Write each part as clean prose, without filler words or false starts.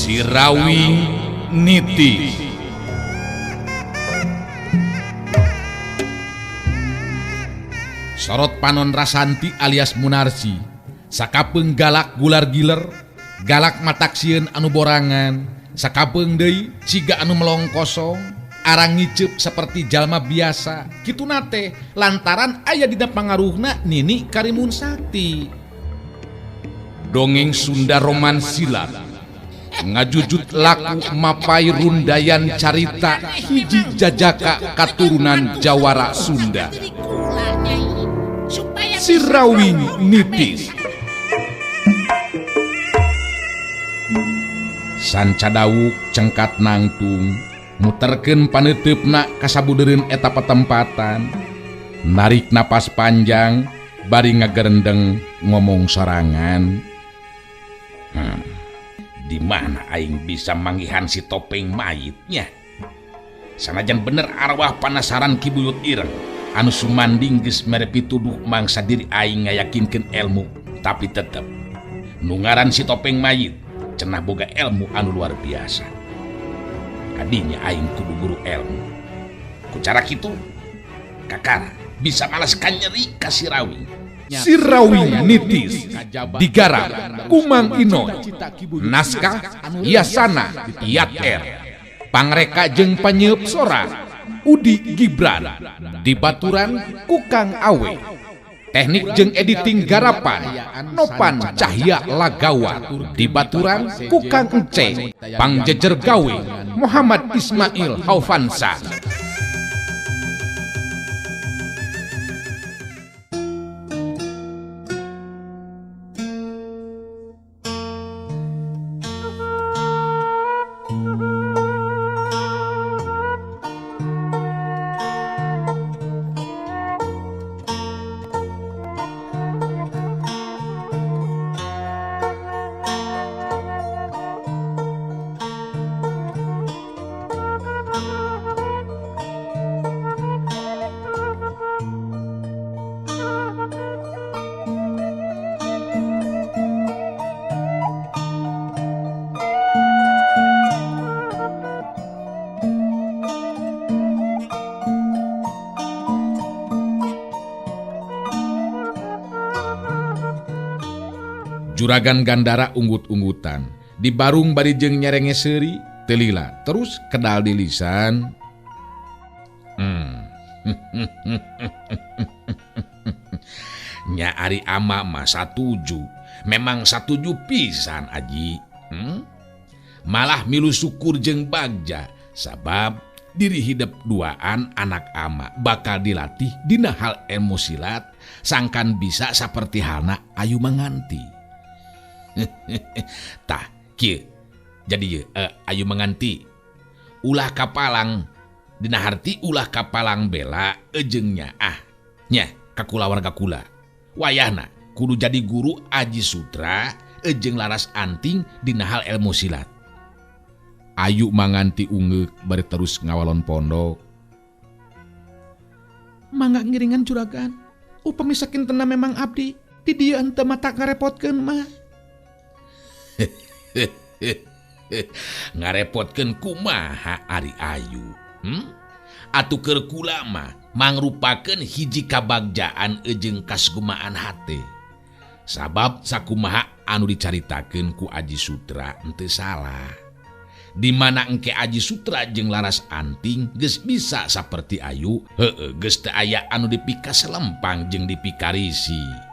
Sirawing Niti. Sorot panon Rasanti alias Munarsi sakapeung galak gular giler, galak matak sieun anu borangan, sakapeung deui siga anu melong kosong, arang ngiceup seperti jalma biasa. Kituna teh lantaran aya dina pangaruhna Nini Karimun Sakti. Dongeng Sunda Roman Silat ngajujut laku mapai rundayan carita hiji jajaka katurunan Jawara Sunda. Sirawing Nitis. Sanca dawuk cengkat nangtung muterkeun paneuteup kasabudereun eta patempatan, narik napas panjang bari ngagerendeng ngomong sorangan. Di mana aing bisa manggihan si topeng mayitnya? Sanajan bener arwah panasaran Ki Buyut Ireng anu sumanding geus mere pituduh mangsa diri aing ngayakinkeun ilmu, tapi tetep nu ngaran si topeng mayit cenah boga ilmu anu luar biasa. Kadinya aing kudu guru ilmu. Ku cara kitu kakara bisa malas kanyeri ka Sirawing. Sirawing Nitis digarap Kumang Inoy, naskah Yasana Yat R, pangreka jeung panyeup sora Udi Gibran, dibaturan Kukang Awe, teknik jeung editing garapan Nopan Cahya Lagawa, dibaturan Kukang Ence, pangjejer gawe Muhammad Ismail Haufansa. Juragan Gandara unggut-unggutan di barung bari jeung nyerenge seuri teu lila terus kedal di lisan. Nya ari ama mah satuju, memang satuju pisan aji. Malah milu syukur jeung bagja sabab diri hidep duaan anak ama bakal dilatih dina hal ilmu silat sangkan bisa saperti halna Ayu Manganti. Tah kieu jadi ye, Ayu Manganti ulah kapalang dina harti ulah kapalang bela ejeung nya ah nya ka kulawarga kula wayahna kudu jadi guru Aji Sutra ejeung Laras Anting dina hal ilmu silat. Ayu Manganti ungeuk bari terus ngawalon pondok. Mangga ngiringan juragan, upami sakintena memang abdi di dieu henteu mata ngarepotkeun mah. Ngarepotkeun kumaha ari Ayu? Atuh keur kula mah mangrupakeun hiji kabagjaan jeung kasgumaan hate. Sabab sakumaha anu dicaritakeun ku Aji Sutra henteu salah. Di mana engke Aji Sutra jeung Laras Anting geus bisa saperti Ayu, heueuh geus teu aya anu dipikaselempang jeung dipikarisi.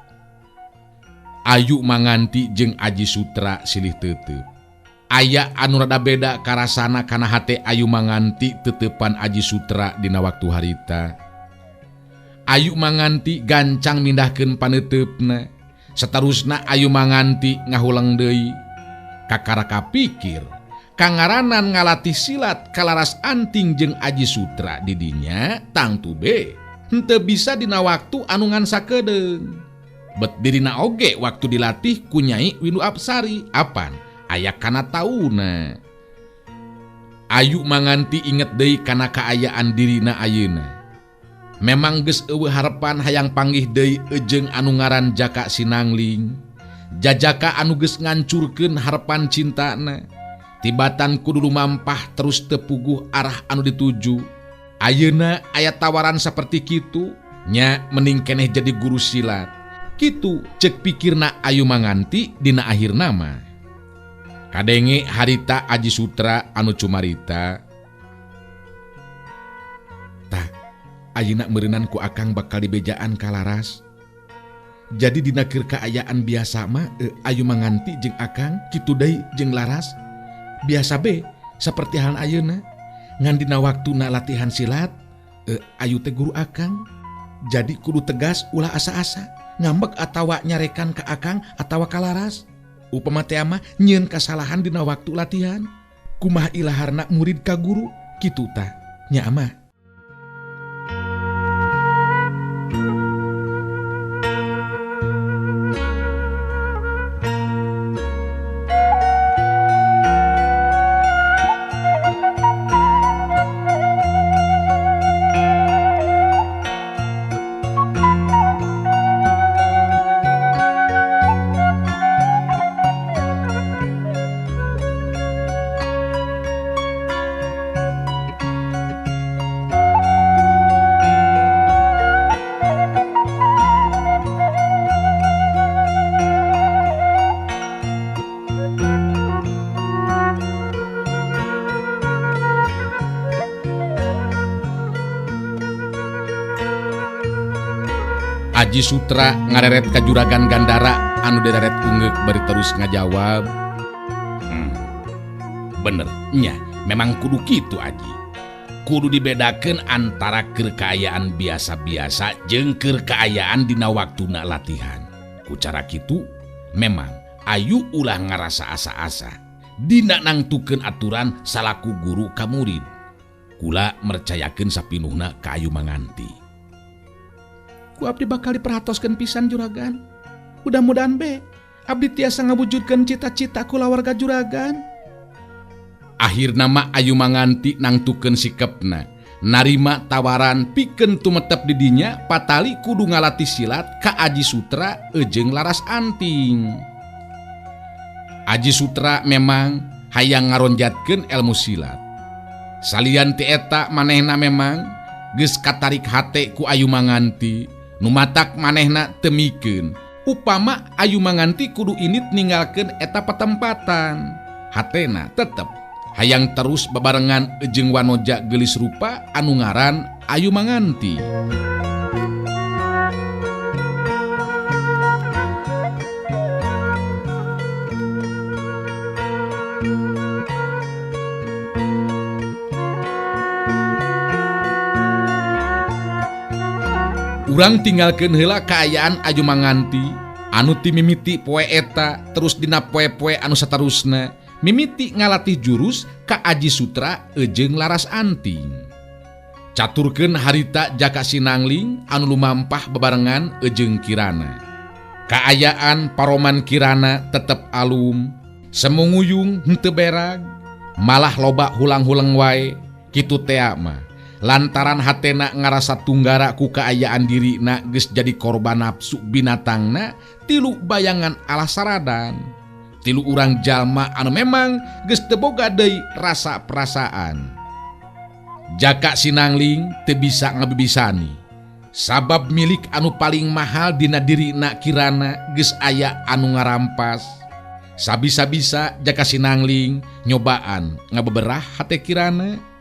Ayu Manganti jeung Aji Sutra silih teuteup. Aya anu rada beda karasana kana hate Ayu Manganti teuteupan Aji Sutra dina waktu harita. Ayu Manganti gancang mindahkeun paneuteupna. Saterusna Ayu Manganti ngahuleng deui. Kakara kapikir, kangaranan ngalatih silat kalaras Anting jeung Aji Sutra di dinya tangtu be henteu bisa dina waktu anu ngan sakedeung. Bet dirina oge waktu dilatih ku Nyai Windu Apsari apan aya kana tauna. Ayu Manganti inget deui kana kaayaan dirina ayeuna. Memang geus eueuh harepan hayang panggih deui ejeung anu ngaran Jaka Sinangling. Jajaka anu geus ngancurkeun harepan cintana. Tibatan kudu lumampah terus teu puguh arah anu dituju. Ayeuna aya tawaran saperti kitu, nya mending keneh jadi guru silat. Kitu cek pikirna Ayu Manganti dina akhirna mah. Kadenge harita Aji Sutra anu cumarita. Tah, ayeuna meureunan ku Akang bakal dibejaan ka Laras. Jadi dina keur kaayaan biasa mah Ayu Manganti jeung Akang kitu deui jeung Laras. Biasa be seperti hal ayeuna. Ngan dina waktuna latihan silat, Ayu teh guru Akang. Jadi kudu tegas ulah asa-asa. Ngambek atawa nyarekan ka Akang atawa ka Laras. Upama teh mah nyieun kasalahan dina waktu latihan. Kumaha ilaharna murid ka guru kitu tah nya amah. Aji Sutra ngareret ka juragan Gandara anu dereret ungeuk bari terus ngajawab. Bener nya, memang kudu kitu Aji. Kudu dibedakeun antara keur kaayaan biasa-biasa jeung keur kaayaan dina waktuna latihan. Ku cara kitu memang Ayu ulah ngarasa asa-asa dina nangtukeun aturan salaku guru ka murid. Kula mercayakeun sapinuhna ka Ayu Manganti. Ku abdi bakal diperhatoskeun pisan juragan. Mudah-mudahan be abdi tiasa ngawujudkeun cita-cita kulawarga juragan. Akhirna mah Ayu Manganti nangtukeun sikepna, narima tawaran pikeun tumetep di dinya patali kudu ngalatih silat ka Aji Sutra jeung Laras Anting. Aji Sutra memang hayang ngaronjatkeun ilmu silat. Salian ti eta manehna memang geus katarik hate ku Ayu Manganti. Nu matak manehna temikeun upama Ayu Manganti kudu init ninggalkeun eta patempatan. Hatena tetep hayang terus babarengan jeung wanoja geulis rupa anu ngaran Ayu Manganti. Urang tinggalkeun heula kaayaan Ayu Manganti anu ti mimiti poe eta terus dina poe-poe anu saterusna mimiti ngalatih jurus ka Aji Sutra jeung Laras Anting. Caturkeun harita Jaka Sinangling anu lumampah bebarengan jeung Kirana. Kaayaan paroman Kirana tetep alum, semunguyung henteu berag, malah loba hulang-huleng wae kitu tea mah. Lantaran hatena ngarasa tunggara ku kaayaan dirina geus jadi korban nafsu binatangna tilu bayangan ala saradan. Tilu urang jalma anu memang geus teu boga deui rasa perasaan. Jaka Sinangling teu bisa ngabibisani. Sabab milik anu paling mahal dina dirina Kirana geus aya anu ngarampas. Sabisa-bisa Jaka Sinangling nyobaan ngabeberah hate Kirana.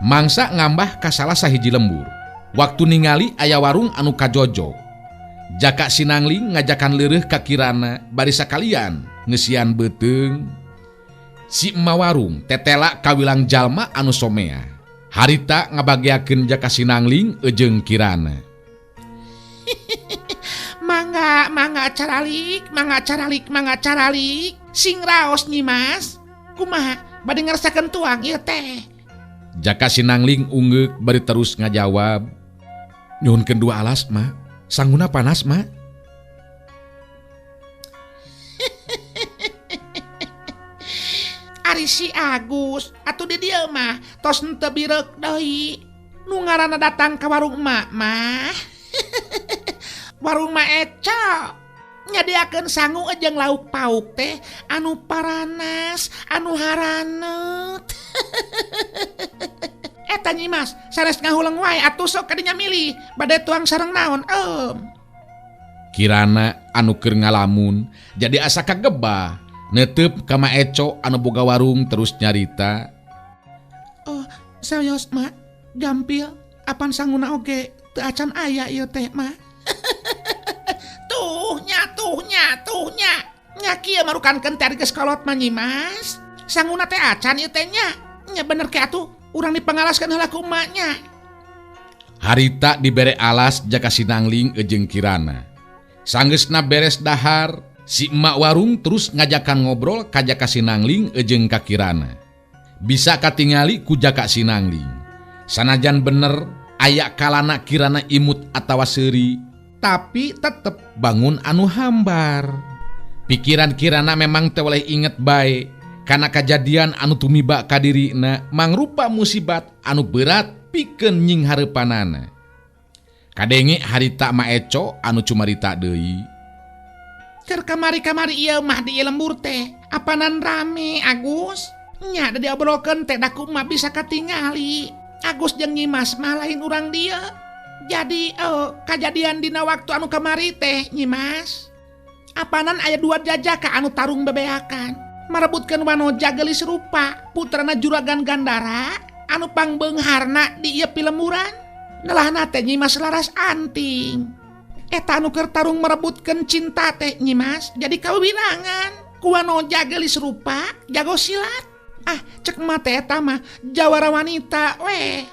Mangsa ngambah ka salah sahiji lembur. Waktu ningali aya warung anu kajojok. Jaka Sinangling ngajakan leureuh ka Kirana bari sakalian ngeusian beuteung. Si ema warung tetela kawilang jalma anu somea. Harita ngabageakeun Jaka Sinangling jeung Kirana. Mangga, mangga caralik, mangga caralik, mangga caralik. Sing raos nyi Mas. Kumaha bade ngarasakeun tuang ieu teh? Jaka Sinangling ungeuk bari terus ngajawab. Nyuhunkeun dua alas ma, sangguna panas ma. Ari si Agus atuh di dieu mah tos henteu bireuk deui. Nu ngaranna datang ka warung emak mah. Warung mah eca. Nyadiakeun sangu jeung lauk pauk teh anu paranas, anu haraneut. Eta Nyi Mas, sanes ngahuleng wae atuh sok kadinya milih, bade tuang sareng naon em. Kirana anu keur ngalamun jadi asa kagebah netep ka Ma Eco anu boga warung terus nyarita. Oh, serius Mak, gampil apan sanguna oge teu acan aya ieu teh Mak. Tuhnya tuhnya tuhnya. Nya kieu marukankeun teh geus kolot mah Nyi Mas. Sanguna teh acan ieu teh nya. Nya bener ke atuh urang dipangalaskeun heula ku emaknya. Harita dibere alas Jaka Sinangling jeung Kirana. Sanggeusna beres dahar, si emak warung terus ngajakan ngobrol ka Jaka Sinangling jeung ka Kirana. Bisa katingali ku Jaka Sinangling. Sanajan bener aya kalana Kirana imut atawa seuri, tapi tetep bangun anu hambar. Pikiran Kirana memang teu boleh inget bae kana kajadian anu tumiba ka dirina mangrupa musibat anu berat pikeun nying hareupanana. Kadenge harita Ma Eco anu cumarita deui. Keur kamari-kamari ieu mah di lembur teh apanan rame Agus. Nya da diobrolkeun teh da ku emak bisa katingali. Agus jeung Nyi Mas mah lain urang dieu. Jadi kajadian dina waktu anu kamari teh Nyi Mas. Apanan aya dua jajaka anu tarung bebeakan. Marebutkeun wanoja geulis rupa putrana Juragan Gandara anu pangbeungharna di ieu pilemburan. Nelahna teh Nyi Mas Laras Anting. Eta anu keur tarung merebutkeun cinta teh Nyi Mas jadi kawirangan ku wanoja geulis rupa jago silat. Ah cek mah teh eta mah jawara wanita weh.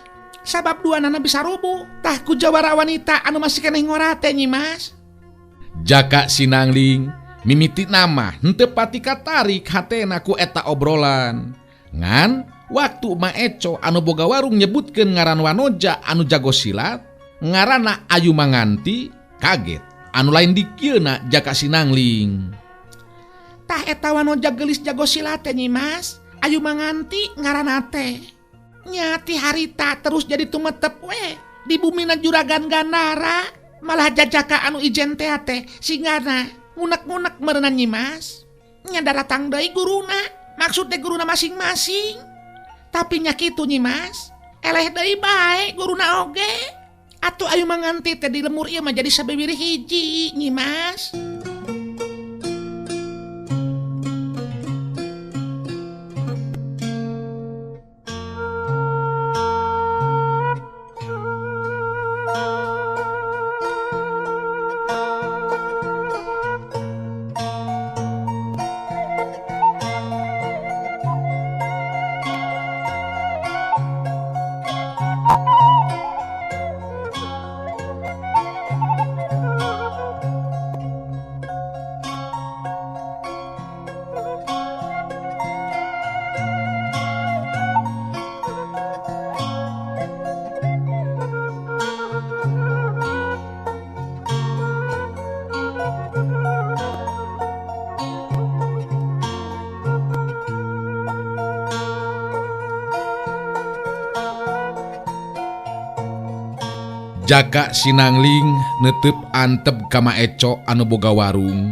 Sabab duanana bisa rubuh. Tah ku jawara wanita anu masih keneh ngora teh Nyi Mas. Jaka Sinangling mimiti nama henteu pati katarik hatena ku eta obrolan. Ngan waktu Ma Eco anu boga warung nyebutkeun ngaran wanoja anu jago silat, ngaranna Ayu Manganti, kaget. Anu lain dikieuna Jaka Sinangling. Tah eta wanoja geulis jago silat teh Nyi Mas, Ayu Manganti ngaranna teh. Nya ti harita terus jadi tumetep we di bumina Juragan Gandara, malah jajaka anu ijen teh teh singana ngunek-ngunek meureunna Nyi Mas. Nya daratang deui guruna, maksud teh guruna masing-masing. Tapi nya kitu Nyi Mas, eleh deui bae guruna oge. Atuh Ayu Manganti teh di lemur ieu mah jadi sabeuwirih hiji Nyi Mas. Jaka Sinangling netep antep ka Ma Eco anu boga warung.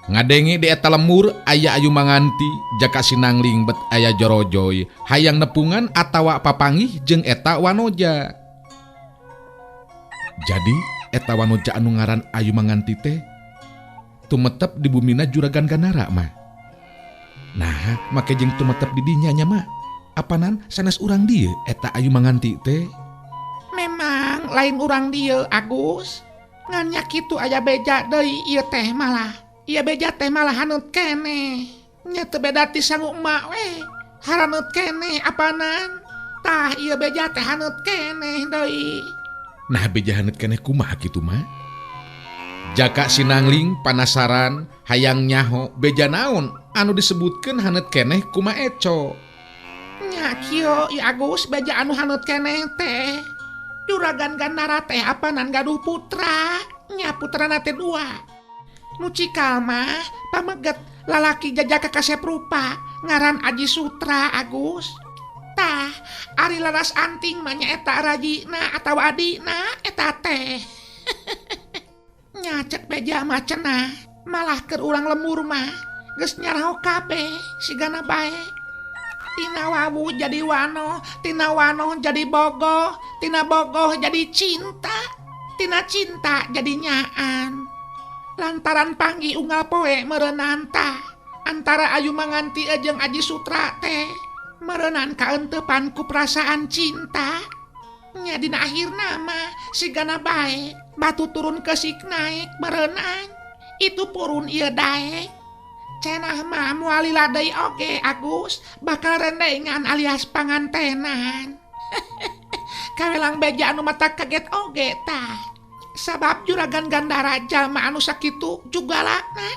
Ngadenge di eta lemur aya Ayu Manganti, Jaka Sinangling bet aya jorojoy, hayang nepungan atawa papanggih jeung eta wanoja. Jadi eta wanoja anu ngaran Ayu Manganti teh tumetep di bumina Juragan Gandara mah. Nah, make jeung tumetep di dinya nya mah. Apanan sanes urang dieu eta Ayu Manganti teh? Memang lain urang dieu Agus. Ngan nya kitu aya beja deui ieu teh malah. Ieu beja teh malah haneut keneh. Nya teu beda ti sangu emak we. Haraneut keneh apanan. Tah ieu beja teh haneut keneh deui. Nah beja haneut keneh kumaha kitu mah? Jaka Sinangling panasaran hayang nyaho beja naon anu disebutkeun haneut keneh ku Ma Eco. Nya kieu ieu Agus beja anu haneut keneh teh. Juragan Gandara teh apanan gaduh putra, nya putrana teh dua. Nu cikal mah pameget lalaki jajaka kasep rupa ngaran Aji Sutra Agus. Tah ari Laras Anting mah nya eta rajina atawa adina eta teh. Nya cek beja mah cenah, malah keur urang lembur mah geus nyaraho kabeh sigana bae. Tina wawu jadi wano, tina wano jadi bogoh, tina bogoh jadi cinta, tina cinta jadi nyaan. Lantaran panggih unggal poe meureunan tah antara Ayu Manganti jeung Aji Sutra teh meureunan kaentepan ku perasaan cinta. Nya dina akhirna mah sigana bae batu turun keusik naek meureunan. Itu purun ieu daek. Cenah mah moal lila deui oge Agus bakal rendengan alias pangantenan. Kawelang beja anu mata kaget oge tah. Sabab Juragan Gandara jalma anu sakitu jugalana.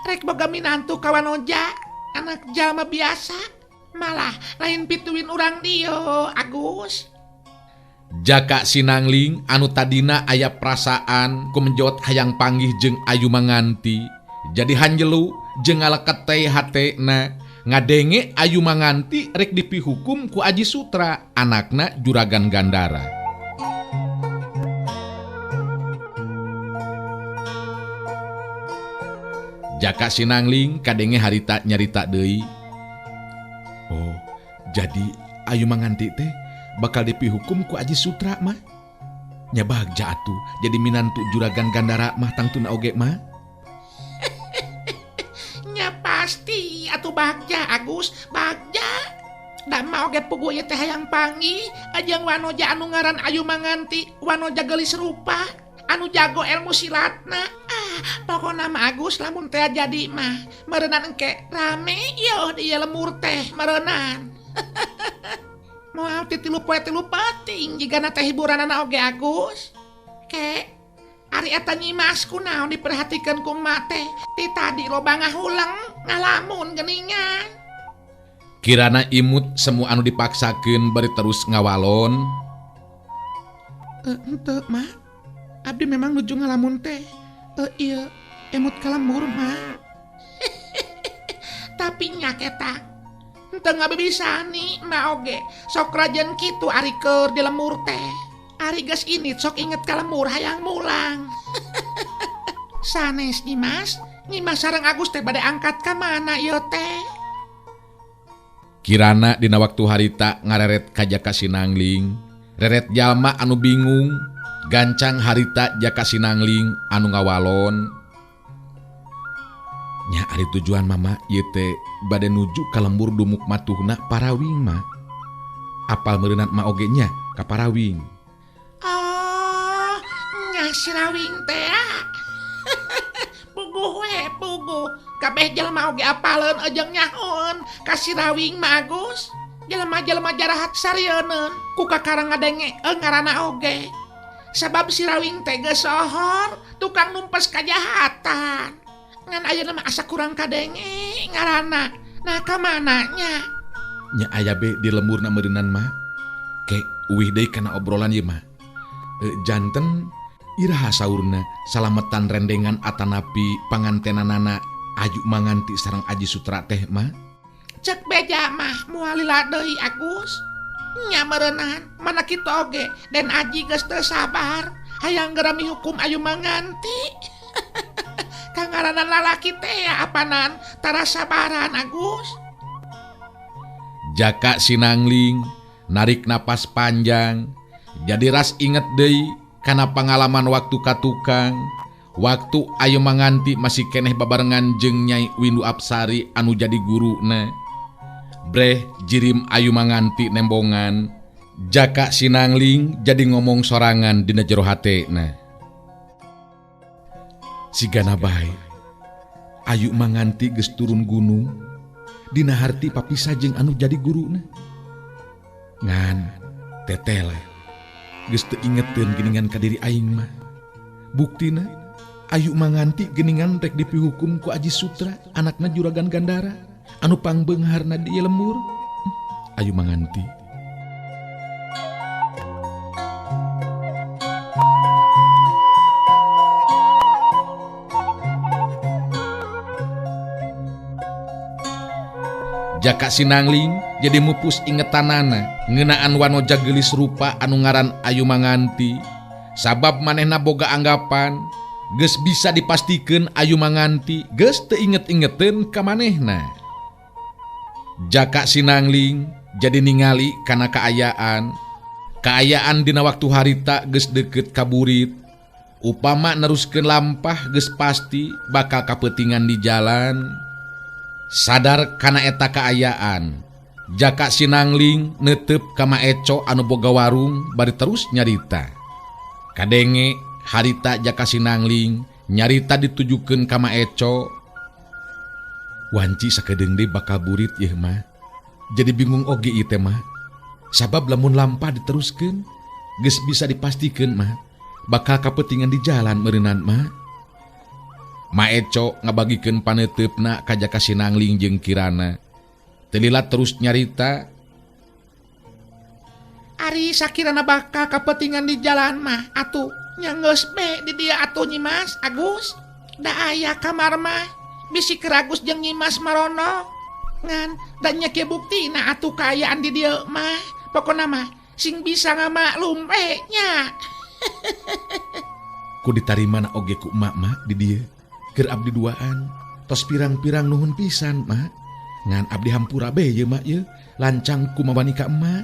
Rek boga minantu ka wanoja, anak jalma biasa. Malah lain pituin urang dieu, Agus. Jaka Sinangling anu tadina aya perasaan kumenjot hayang panggih jeung Ayu Manganti. Jadi hanjelu jeung ngaleket teh hatena ngadenge Ayu Manganti rek dipihukum ku Aji Sutra, anakna Juragan Gandara. Jaka Sinangling kadenge harita nyarita deui. Oh, jadi Ayu Manganti teh bakal dipihukum ku Aji Sutra mah. Nya bagja atuh jadi minantu Juragan Gandara mah tangtuna oge mah. Nya pasti atuh bagja Agus, bagja. Da mah oge puguh ieu teh hayang panggih jeung wanoja anu ngaran Ayu Manganti, wanoja geulis rupa, anu jago ilmu silatna. Ah, pokona mah Agus lamun teh jadi mah meureunan engke rame ieu di ieu lemur teh meureunan. Moal ti tilu poe tilu peuting jigana teh hiburanana oge Agus. Ke ari eta Nyimas kunaon diperhatikeun ku emak teh ti tadi loba ngahuleng ngalamun geuningan. Kirana imut semua anu dipaksakeun bari terus ngawalon. Henteu mah. Abdi memang nuju ngalamun teh. Ieu emut ka lembur mah. Tapi nya eta henteu ngabibisani mah oge sok rajen kitu ari keur di lemur teh. Ari geus init sok inget ka lemur hayang mulang. Sanes Nyimas, Nyimas sareng Agus teh bade angkat ka mana ieu teh? Kirana dina waktu harita ngareret ka Jaka Sinangling, reret jalma anu bingung, gancang harita Jaka Sinangling anu ngawalon. Nya ari tujuan mama ieu teh bade nuju ka lembur dumuk matuhna Parawing mah. Apal meureunat ma oge nya ka Parawing. Oh, nya Sirawing teh. Puguh we, puguh. Kabeh jelema oge apaleun jeung nyahoeun ka Sirawing mah Agus. Jelema-jelema jarahat sarieunun ku kakarang ngadenge ngaranna oge. Sabab Sirawing teh geus sohor, tukang numpes kajahatan. Ngan ayeuna mah asa kurang kadenge ngaranna. Nah ka mana nya? Nya aya be di lemburna meureunnan mah. Ke uih deui kana obrolan ieu mah. Janten iraha saurna salametan rendengan atanapi pangantenanana Ayu Manganti sareng Aji Sutra teh mah. Cek beja mah moal lila deui Agus. Nya meureunnan mana kitu oge Den Aji geus teu sabar hayang geura mihukum Ayu Manganti. Kangaranan lalaki teh apanan tara sabaran Agus. Jaka Sinangling narik napas panjang jadi ras inget deui kana pangalaman waktu ka tukang. Waktu Ayu Manganti masih keneh babarengan jeung Nyai Windu Apsari anu jadi guruna. Breh jirim Ayu Manganti nembongan. Jaka Sinangling jadi ngomong sorangan dina jero hatena. Sigana bae Ayu Manganti geus turun gunung dina harti papisah jeung anu jadi guruna. Ngan teteh lah geus teu ingeteun geuningan ka diri aing mah. Buktina Ayu Manganti geuningan rek dipihukum ku Aji Sutra anakna Juragan Gandara anu pangbeungharna di ieu lembur. Ayu Manganti. Jaka Sinangling jadi mupus ingetanana ngeunaan wanoja geulis rupa anu ngaran Ayu Manganti. Sabab manehna boga anggapan Geus bisa dipastikeun Ayu Manganti geus teu inget-ingeteun ka manehna. Jaka Sinangling jadi ningali kana kaayaan. Kaayaan dina waktu harita geus deukeut ka burit. Upama neruskeun lampah geus pasti bakal kapeutingan di jalan. Sadar kana eta kaayaan, Jaka Sinangling neuteup ka Ma Eco anu boga warung bari terus nyarita. Kadenge harita Jaka Sinangling nyarita ditujukeun ka Ma Eco. Wanci sakedeung deui bakal burit yeuh mah. Jadi bingung oge ieu teh mah. Sabab lamun lampah diteruskeun geus bisa dipastikeun mah bakal kapeutingan di jalan meureunan mah. Ma Eco ngabagikeun paneuteup-na ka Jaka Sinangling jeung Kirana. Teu lila terus nyarita. Ari sakirana bakal kapeutingan di jalan mah atuh nya geus be di dieu atuh Nyimas Agus. Da aya kamar mah bisi keur Agus jeung Nyimas marono. Ngan da nya kieu buktina atuh kaayaan di dieu mah. Pokona mah sing bisa ngamaklum we nya. Ku ditarimana oge ku emak mah di dieu. Keur abdi duaan tos pirang-pirang nuhun pisan mak. Ngan abdi hampura be ye mak ye lancang ku mawani ka emak.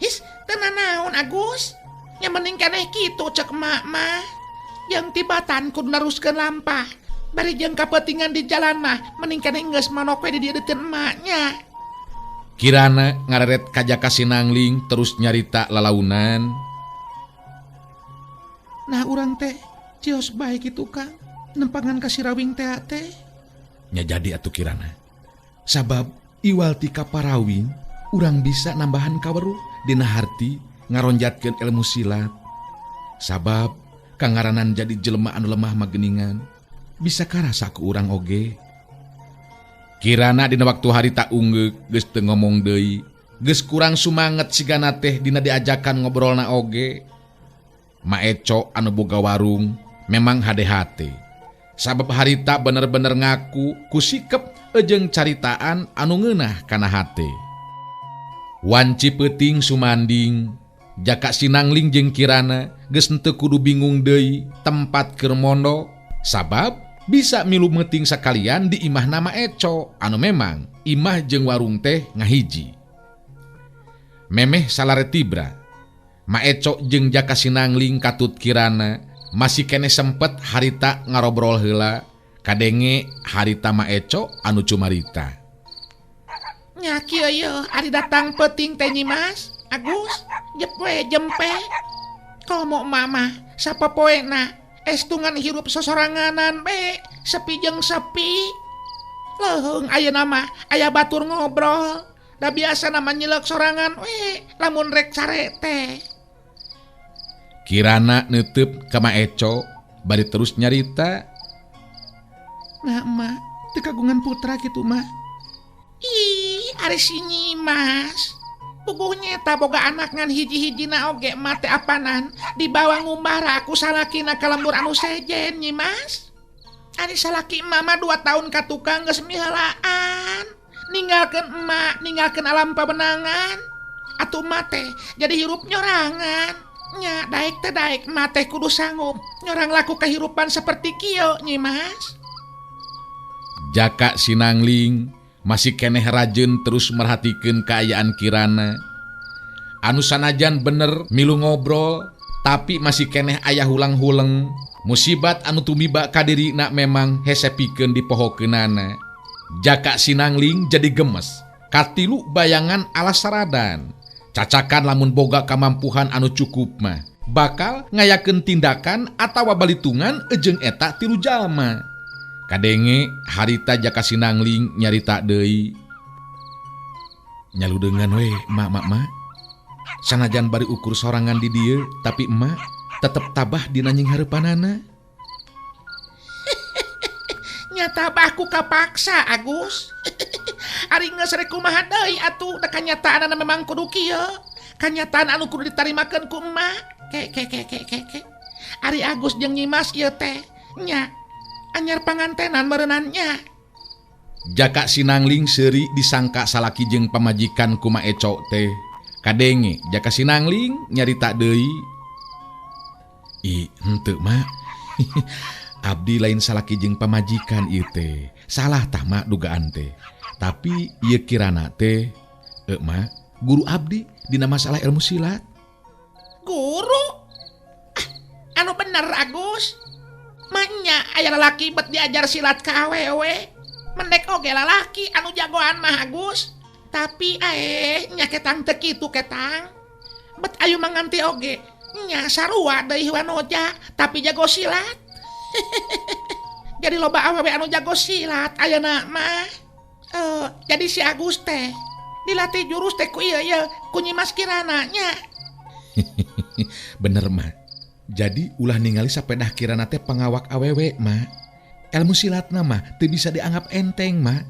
His teu nanaon Agus. Nya mending keneh kitu cek emak mah. Jeung tibatan kudu neruskeun lampah. Bari jeung kapeutingan di jalan mah mending keneh geus manok we di dieu deukeun emaknya. Kirana ngareret ka Jaka Sinangling terus nyarita lalaunan. Nah urang teh cios bae kitu Kang. Nempangan ka si Rawing teh teh. Nya jadi atuh Kirana. Sabab iwal ti ka Parawing urang bisa nambahan kaweruh dina harti ngaronjatkeun ilmu silat. Sabab kangaranan jadi jelema anu lemah mageningan bisa karasa ku urang oge. Kirana dina waktu harita unggeuk geus teu ngomong deui, geus kurang sumanget sigana teh dina diajakan ngobrolna oge. Ma Eco anu boga warung memang hade-hate. Sabab harita bener-bener ngaku ku sikep jeung caritaan anu ngeunah kana hate. Wanci peuting sumanding, Jaka Sinangling jeung Kirana geus henteu kudu bingung deui tempat keur mondok, sabab bisa milu meuting sakalian di imah nama Eco anu memang imah jeung warung teh ngahiji. Memeh salare tibra, Ma Eco jeung Jaka Sinangling katut Kirana masih kene sempet harita ngarobrol heula kadenge harita Ma Eco anu cumarita. Nya kieu ye ari datang peuting teh Nyimas Agus jep we jempe. Komo mama sapopoena estungan hirup sosoranganan be sepi jeung sepi. Leuheung ayeuna mah aya batur ngobrol. Da biasa nama nyilek sorangan we lamun rek sare teh. Kirana neuteub ka Ma Eco bari terus nyarita. Nah emak teu kagungan putra kitu mah. Ih, ari si Nyimas. Puguh nyeta boga anak ngan hiji-hijina oge emak teh apanan dibawa ngumbara ku salakina ka lembur anu sejen Nyimas. Ari salaki emak mah 2 tahun ka tukang geus miheulaan. Ninggalkeun emak, ninggalkeun alam pabenangan. Atuh emak teh jadi hirup nyorangan. Nya daek teh daek emak teh kudu sanggup nyorang laku kehidupan seperti kieu Nyimas. Jaka Sinangling masih keneh rajeun terus merhatikeun kaayaan Kirana. Anu sanajan bener milu ngobrol tapi masih keneh aya hulang-huleng. Musibat anu tumiba ka dirina memang hese pikeun dipohokeunana. Jaka Sinangling jadi gemes katilu bayangan alas saradan. Cacakan lamun boga kamampuhan anu cukup mah bakal ngayakeun tindakan atawa balitungan jeung eta tilu jalma. Kadenge harita Jaka Sinangling nyarita deui. Nyaludeungan we mak mak mak. Sanajan bari ukur sorangan di dieu tapi emak tetep tabah dina nying hareupanana. Nya tabah ku kapaksa Agus. Ari geus rek kumaha deui atuh da kanyataanana memang kudu kieu. Kanyataan anu kudu ditarimakeun ku emak. Ke ke ke ke ke ke. Ari Agus jeung Nyimas ieu teh nya anyar pangantenan meureunan nya. Jaka Sinangling seuri disangka salaki jeung pamajikan ku Ma Eco teh. Kadenge Jaka Sinangling nyarita deui. Ih, henteu mak. Abdi lain salaki jeung pamajikan ieu teh. Salah tah mak dugaan teh. Tapi ieu Kirana teh mak guru abdi dina masalah ilmu silat. Guru? Ah, anu bener Agus. Manya aya lalaki bet diajar silat ka awewe. Mendek oge lalaki anu jagoan mah Agus. Tapi nya ketang teu kitu ketang. Bet ayu manganti oge nya sarua deui wanoja tapi jago silat. Jadi loba awewe anu jago silat ayeuna mah. Jadi si Agus teh dilatih jurus teh ku ieu ieu ku Nyimas Kirana nya. Bener mah. Jadi ulah ningali sapedah Kirana teh pangawak awewe mah. Ilmu silatna mah teu bisa dianggap enteng mah.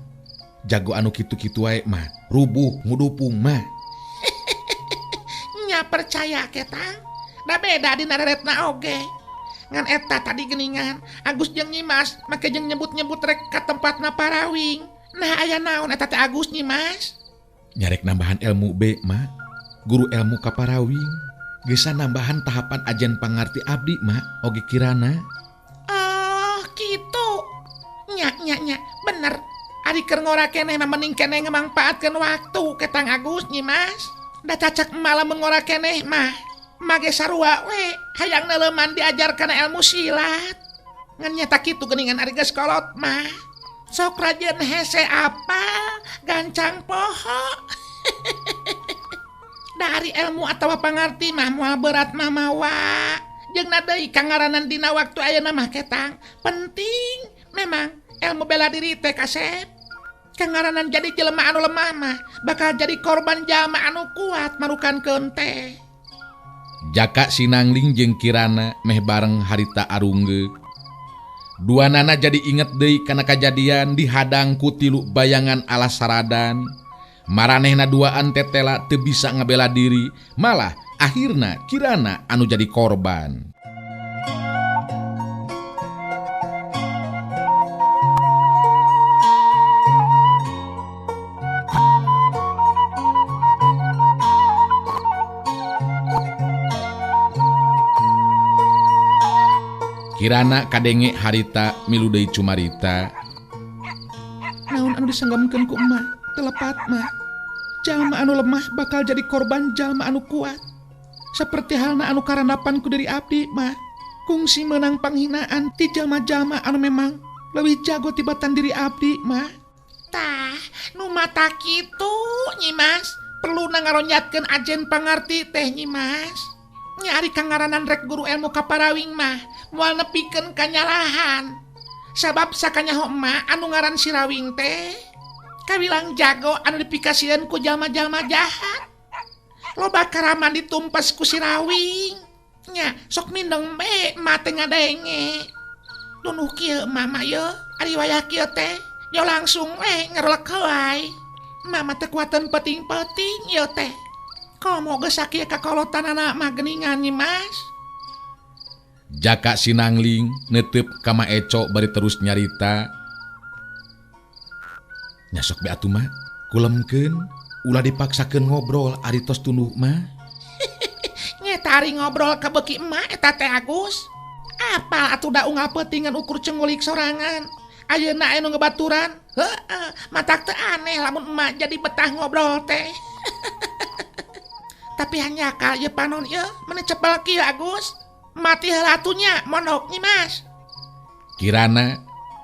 Jago anu kitu-kitu wae mah, rubuh ngudupung mah. Nya percaya ketang. Da beda dina reretna oge. Ngan eta tadi geningan Agus jeung Nyimas make jeung nyebut-nyebut rek ka tempatna parawing. Nah aya naon eta teh Agus Nyimas? Nyarek nambahan ilmu B mah. Guru ilmu ka parawing. Geus nambahan tahapan ajen pangarti abdi mah oge Kirana. Oh, kitu. Nya nya nya, bener. Ari keur ngora keneh mah mending keneh ngamangpaatkeun waktu ketang Agus Nyimas. Da cacak malah mengora keneh mah. Mage sarua we hayang neuleman diajar kana ilmu silat. Ngan nyata kitu geuningan ari geus kolot mah. Sok rajeun hese apa gancang poho. Dari ilmu atawa pangarti mah moal berat mah mawa. Jeung na deui kangaranan dina waktu ayeuna mah ketang penting memang ilmu bela diri teh kasep. Kangaranan jadi jelema anu lemah mah bakal jadi korban jalma anu kuat marukankeun teh. Jaka Sinangling jeung Kirana meh bareng harita arunggeuk. Duanana jadi inget deui kana kajadian dihadang ku tilu bayangan ala saradan. Maranehna duaan tetela teu bisa ngabela diri, malah akhirna Kirana anu jadi korban. Kirana kadenge harita milu deui cumarita. Naon anu disenggamkeun ku emak telepat mah. Jalma anu lemah bakal jadi korban jalma anu kuat. Seperti halna anu karandapan ku diri abdi mah. Kungsi menang panghinaan ti jalma-jalma anu memang leuwih jago tibatan diri abdi mah. Tah, nu mata kitu Nyimas, perlu ngaronjatkeun ajen pangarti teh Nyimas. Nyari kangaranan rek guru ilmu kaparawing mah moal nepikeun kanyalahan. Sabab sakanyaho emak anu ngaran si Rawing teh kawilang jago anu dipikasieun ku jalma-jalma jahat. Loba karaman ditumpas ku si Rawing. Nya sok mindeng be emak teh ngadenge. Dunuh kieu emak mah ye, ari wayah kieu teh yo langsung we ngerolek wae. Emak mah teh kuateun peuting-peuting ieu teh. Komo geus sakieu kakolotanana mah geuningan Nyimas. Jaka Sinangling netep ka Ma Eco bari terus nyarita. Nya sok be atuh mah kulemkeun ulah dipaksakeun ngobrol ari tos tunduh mah. Nyeta ari ngobrol ka beuki emak eta teh Agus. Apal atuh da unggal peutingan ukur cengulik sorangan. Ayeuna aya nu ngebaturan. Heueuh, matak teu aneh lamun emak jadi betah ngobrol teh. Tapi hanya kal ieu panon ieu meni cepel kieu Agus. Mati heula atuh nya mondok Nyimas. Kirana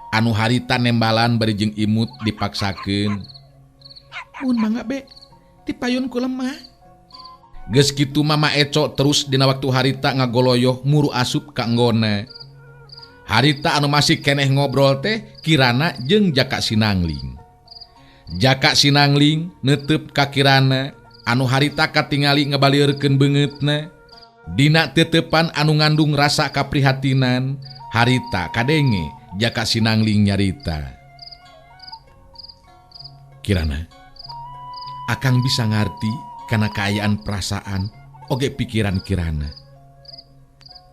anu harita nembalan bari jeung imut dipaksakeun. Mun mangga be dipayun ku lemah. Geus kitu Mama Eco terus dina waktu harita ngagoloyoh muru asup ka enggona. Harita anu masih keneh ngobrol teh Kirana jeung Jaka Sinangling. Jaka Sinangling netep ka Kirana anu harita katingali ngabalieurkeun beungeutna. Dina tetepan anu ngandung rasa kaprihatinan, harita kadenge Jaka Sinangling nyarita. Kirana, akang bisa ngarti kana kaayaan perasaan oge pikiran Kirana.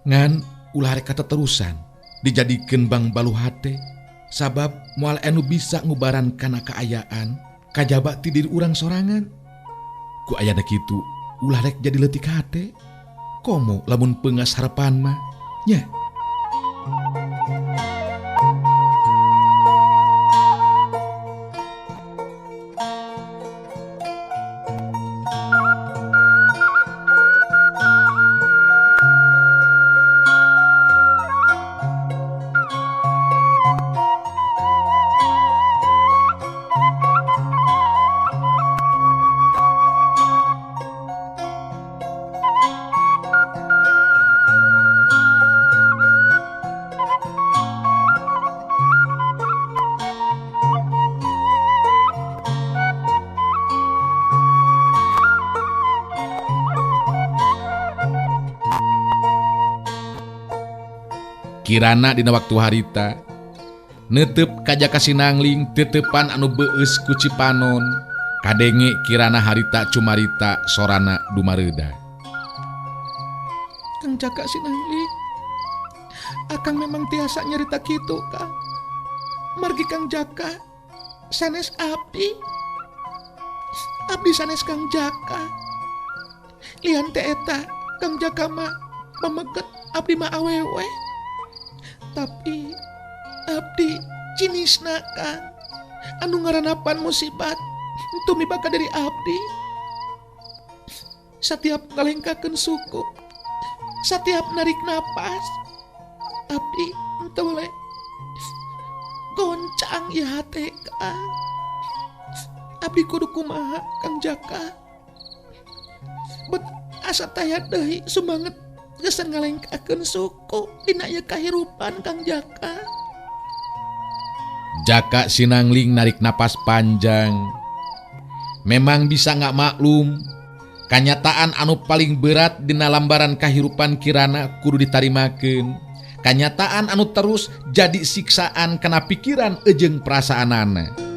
Ngan ulah rek kateterusan dijadikeun bang balu hate, sabab moal anu bisa ngubaran kana kaayaan kajaba ti diri urang sorangan. Ku ayana kitu ulah rek jadi leutik hate. Komo lamun peungas harapan mah nya. Kirana dina waktu harita netep ka Jaka Sinangling tetepan anu beus ku Cipanon kadenge kirana harita cumarita sorana dumareuda. Kang Jaka Sinangling, Akang memang tiasa nyerita kitu, Kang. Margi Kang Jaka sanes abdi, abdi sanes Kang Jaka. Lian teh eta Kang Jaka mah pameget, abdi mah awewe. Tapi abdi jenisna, Kang, anu ngaranapan musibat tumiba ka diri abdi. Setiap ngalengkakeun suku, setiap narik napas, abdi henteu boleh goncang ya hate, Kang. Abdi kudu kumaha, Kang Jaka? Bet asa taya deui sumanget geus ngalengkakeun suku dina ieu kahirupan, Kang Jaka. Jaka Sinangling narik napas panjang. Memang bisa nggak maklum, kanyataan anu paling berat dina lambaran kahirupan Kirana kudu ditarimakeun. Kanyataan anu terus jadi siksaan kana pikiran ejeng perasaanana.